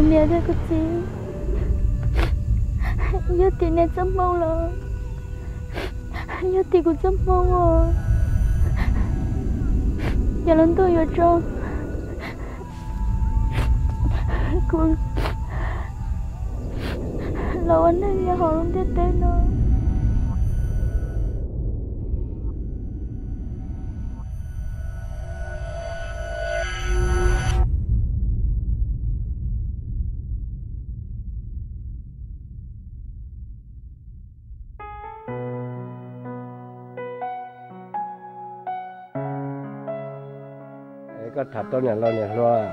Niam thiab kuv txiv, yog tias niam txoj hmoo los yog tias kuv txoj hmoo os, ces los ntuj yuav tso kuv los ua neeg nyob hauv lub ntiaj teb no. Koj tham tau niam laus niam hluas?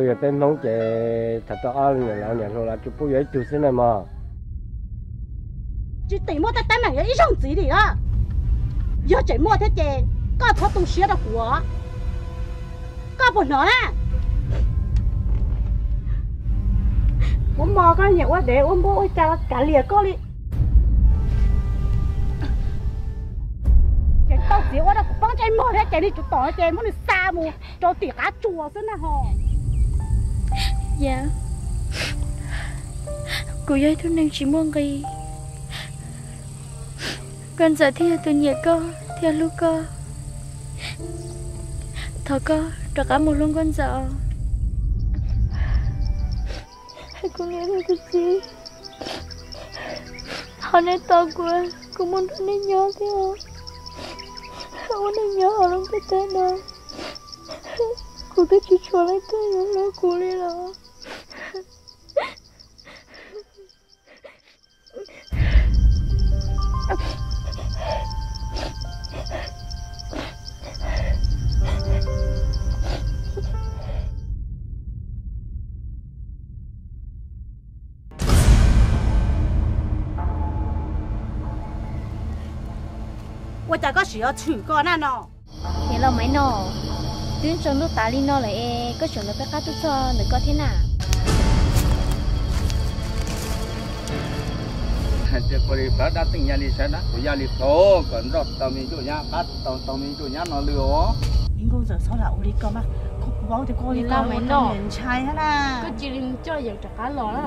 Yog peb Hmoob ces tham tau ob niam laus niam hluas los tsuas pub yuav ib tug xwb na mog. Tsis tim muaj tej teeb meem yuav ib zaug ntxiv li na. Yog tseem muaj thiab ces koj txhob tu siab rau kuv. Koj puas hnov na? Muab mov koj nyiam ua dev ua npua ua cas kav liam koj li. Ces tau txiv ua rau kuv poob ntsej muag thiab ces nws tsum tom ces muab nws xa mus rau tim qab tsuas xwb na ho. Yam, kuv yog ib tug neeg tsis muaj nqis. Nkauj Ntxawm thiaj yog tus nyiam koj thiab hlub koj. Thov koj rov qab mus hlub Nkauj Ntxawm os. Kuv niam thiab kuv txiv, thov nej tos kuv, kuv mus nrog nej nyob thiab, ua neej nyob hauv lub ntiaj teb no. Kuv twb tsis tshuav leej twg yuav hlub kuv li los. Ua cas koj sim yuav tshwm koj na no? Niam laus Maiv Nom, twb tsaus ntuj tas li no lawm es koj tseem lawv peb qab tuaj txog ntawm koj thiab na? Hais tias kuv li plawv dab tseem ya li saib na, kuv ya li thaum kom nroj tau me ncuj nyab, qab tau tau me ncuj nyab no lwm os. Ib Nkauj Ntxawm txhob lam ua li ko mas, koj kuv paub tias koj ua li ko ua rau niam ntshai thiab na. Koj cia li mus coj Yeev rov qab los na.